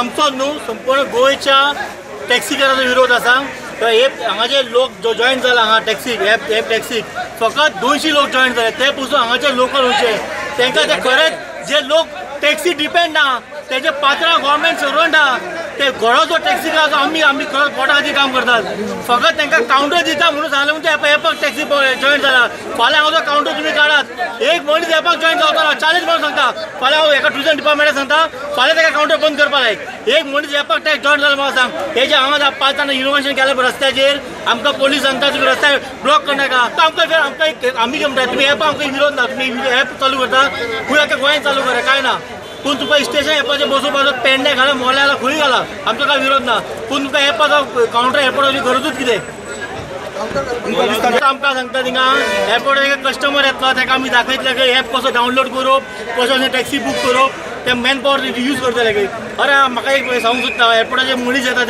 आमचो न्हू संपूर्ण गोंयच्या टॅक्सीकारांचो विरोध आसा. हे हांगाचे लोक जो जॉईन जाला हांगा टॅक्सीक ॲप टॅक्सीक फकत 200 लोक जॉईन जाले ते पसून हांगाचे लोकल वयचे तांकां ते खरेंच जे लोक टॅक्सी डिपेंड ना तेजे पात्रां गव्हर्मेंट सर्वंट आहा ते घोडो जो टॅक्सीकार आसा आमी आमी खरेंच पोटा खातीर काम करतात. फकत तांकां कावंटर दिता म्हणून सांगलें म्हणून ते एपाक टॅक्सी जॉईन जाला. फाल्यां हांगाचो कावंटर तुमी काडात एक मनीस एपाक जॉईन जावचो ना 40 म्हणून सांगता. फाल्यां हांव एका ट्युजन डिपार्टमेंटाक सांगता फाल्यां ताका कावंटर बंद करपा लायक. एक मनीस एपाक टॅक्स जॉईन जाला म्हाका सांग. हे जे हांगा 5 जाणां इनोवेशन केलें रस्त्याचेर आमकां पोलीस सांगता तुमी रस्त्यार ब्लॉक करनाका. आमकां आमकां आमी कितें म्हणटा तुमी एपाक आमकां विरोध ना तुमी एप चालू करता फुडें आख्या गोंयांत चालू करा कांय ना. पूण तुका स्टेशन एपाचें बसोवपाचो पेडणे घाला मोल्या घाला खंय घाला आमचो कांय विरोध ना. पूण तुका एपाचो कावंटर एअरपोर्टाची गरजूच कितें? आमकां सांगता थिंगा एअरपोर्टार कस्टमर येतलो ताका आमी दाखयतले की एप कसो डावनलोड करप कसो टॅक्सी बूक करप ते मॅन पावर यूज करतले की. अरे म्हाका एक सांगूंक सोदता एअरपोर्टाचे मनीस येता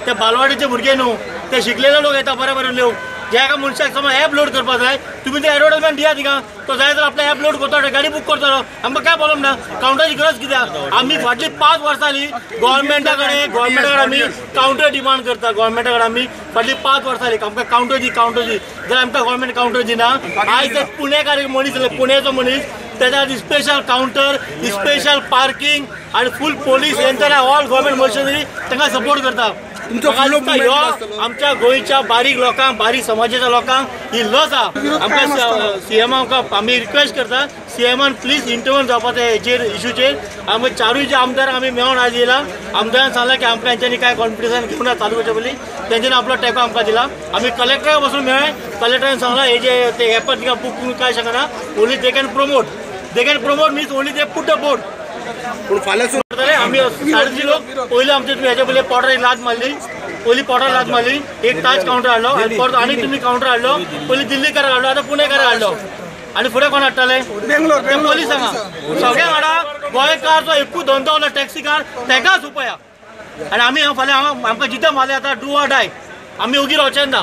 ते बालवाडीचे भुरगे न्हू ते शिकलेले लोक येता बरे बरे लोक. ज्या एका मनशाक समज एप लोड करपाक जाय तुमी ते एडवर्टायजमेंट दिया थिंगा तो जाय जाल्यार आपलो एप लोड करतलो गाडी बूक करतलो आमकां काय प्रॉब्लम ना. कावंटराची गरज कित्याक? आमी फाटली 5 वर्सां जाली गव्हर्मेंटा कडेन आमी कावंटर डिमांड करता. गव्हर्मेंटा कडेन आमी फाटली 5 वर्सां जाली आमकां कावंटर दी कावंटर दी जाल्यार आमकां गव्हर्मेंट कावंटर दिना. आयज ते पुणेकार एक मनीस जाले पुण्याचो मनीस तेच्या खातीर स्पेशल कावंटर स्पेशल पार्किंग आनी फूल पोलीस यंत्रणा ऑल गव्हर्मेंट मशिनरी तांकां सपोर्ट करता. ह्यो आमच्या गोंयच्या बारीक लोकांक बारीक समाजाच्या लोकांक ही लज आहा. आमकां सीएमा आमी रिक्वेस्ट करता सीएमान प्लीज इंटरव्यू जावपाचो हेचेर इशूचेर. आमकां चारूय जे आमदार आमी मेळोन आयज येयला आमदारान सांगलां की आमकां हेंच्यांनी कांय कॉन्फिडन्सान घेवना चालू करचे पयलीं तेंच्यांनी आपलो टेको आमकां दिला. आमी कलेक्टरा बसून मेळ्ळे कलेक्टरान सांगलां हे जे ते एपार तिका बूक करून कांय शकना only they can promote they can promote means only they put the board. पूण फाल्यां आमी 350 लोक पयलीं आमचे तुमी हेच्या पयलीं पोटार एक लात मारली पयलीं पोटार लात मारली एक ताज कावंटर हाडलो आनी परत आनी तुमी कावंटर हाडलो पयलीं दिल्लीकाराक हाडलो आतां पुणेकाराक हाडलो आनी फुडें कोण हाडटले ते पोलीस हांगा सगळ्यांक हाडा. गोंयकार जो एकूच धंदो उरला टॅक्सीकार तेकाच उपाया. आनी आमी फाल्यां हांगा आमकां जिते मारले आतां do or die आमी ओगी रावचे ना.